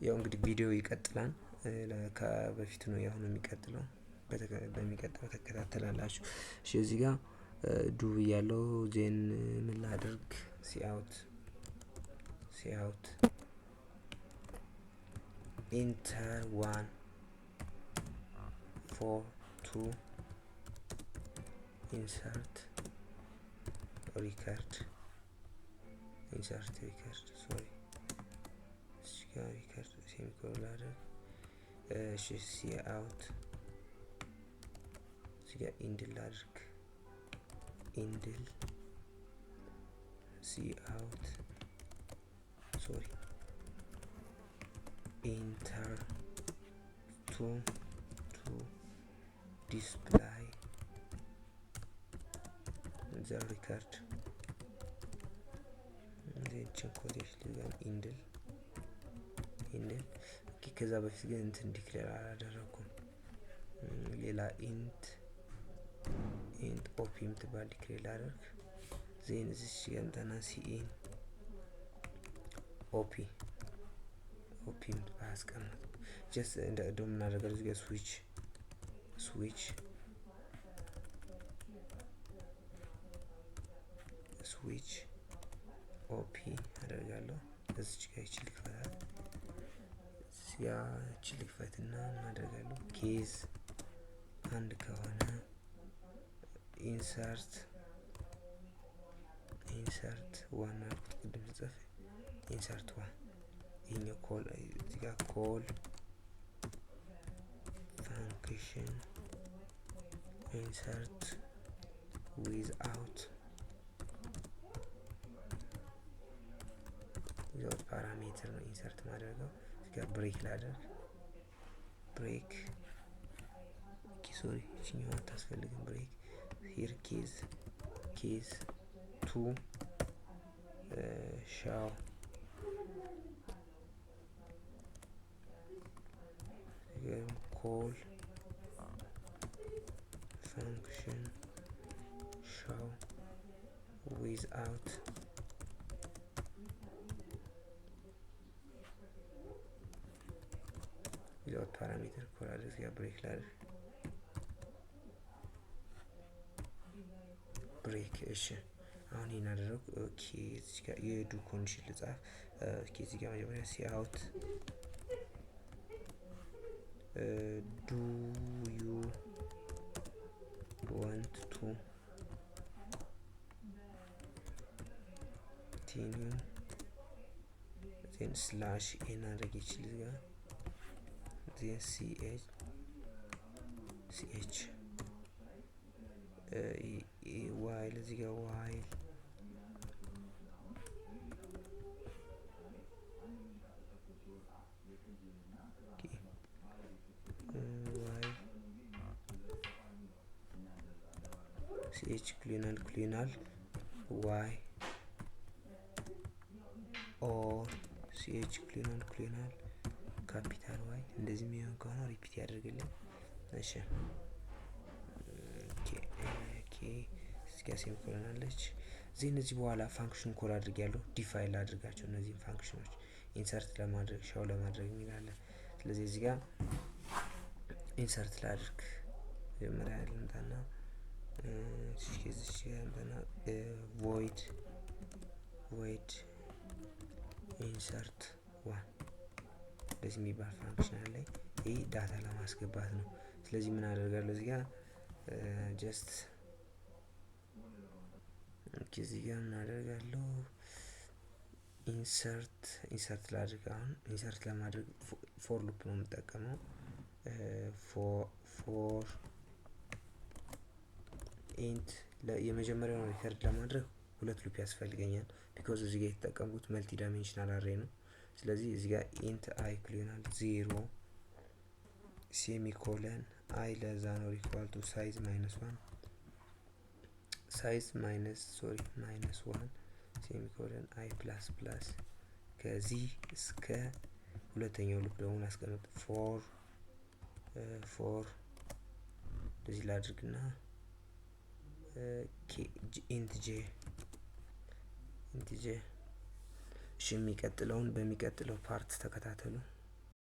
ያው እንግዲህ ቪዲዮ ይቀጥላል። ከበፊቱ ነው ያሁኑ የሚቀጥለው፣ በሚቀጥለው ተከታተላላችሁ። እሺ፣ እዚህ ጋር do ያለው then ምን ላድርግ? Cout enter 1 4 2 insert record, insert record, sorry፣ እዚህ ጋር record semicolon ላድርግ። እሺ፣ cout እዚህ ጋር endl ላድርግ፣ endl cout, sorry, enter two to display the record። ዚችን quotation ልጋም endl endl። ከዛ በፊት ግን እንትን declare አላደረኩም። ሌላ int op የምትባል declare ላደርግ። Then እዚች ገምጠና cin op op የምትባል አስቀምጥ። Just እንደ ደሞ እናደርጋለን እዚህ ጋር switch op አደርጋለሁ። እዚች ጋር ይችል ልክፈታት፣ እዚህ ጋር ይችል ልክፈትና እናደርጋለሁ case አንድ ከሆነ insert one አልኩት ቅድም ስጽፍ insert one። ይሄኛው call እዚህ ጋር call function insert without parameter ነው insert ማድረገው። እዚህ ጋር break ላደርግ፣ break፣ sorry፣ ይችኛዋ አታስፈልግም። Break here, case two show call function show without parameter call አድርግ። ያ break ላድርግ፣ break። እሺ፣ አሁን ይሄን አደረኩ። Okay፣ እዚህ ጋር የ do condition ልጻፍ። Okay፣ እዚህ ጋር መጀመሪያ cout do you want to continue, then slash n አድርግ ይችል ጋር then ch ch while እዚህ ጋር while while ch ክሊናል ክሊናል y or ch ክሊናል ክሊናል capital Y እንደዚህ የሚሆን ከሆነ repeat ያደርግልኝ። እሺ፣ okay፣ እዚህ ጋር semicolon አለች። እዚህ እነዚህ በኋላ function call አድርግ ያለው define ላድርጋቸው እነዚህን function ኖች insert ለማድረግ፣ show ለማድረግ የሚላለን። ስለዚህ እዚህ ጋር insert ላድርግ። መጀመሪያ ልምጣና እዚህ ጋር ልምጣና void insert one እንደዚህ የሚባል function አለ። ይህ data ለማስገባት ነው። ስለዚህ ምን አደርጋለሁ እዚህ ጋር? Just እዚህ ጋር ምን አደርጋለሁ? Insert ላድርግ። አሁን insert ለማድረግ for loop ነው የምጠቀመው። For int የመጀመሪያውን record ለማድረግ ሁለት loop ያስፈልገኛል። Because እዚህ ጋር የተጠቀምኩት multi dimensional array ነው። ስለዚህ እዚህ ጋር int i እኩል ይሆናል 0 semicolon i less than or equal to size minus one, size minus, sorry, minus one semicolon i plus plus። ከዚህ እስከ ሁለተኛው loop ደግሞ ላስቀምጥ። For እንደዚህ ላድርግና int j, int j። እሺ፣ የሚቀጥለውን በሚቀጥለው part ተከታተሉ።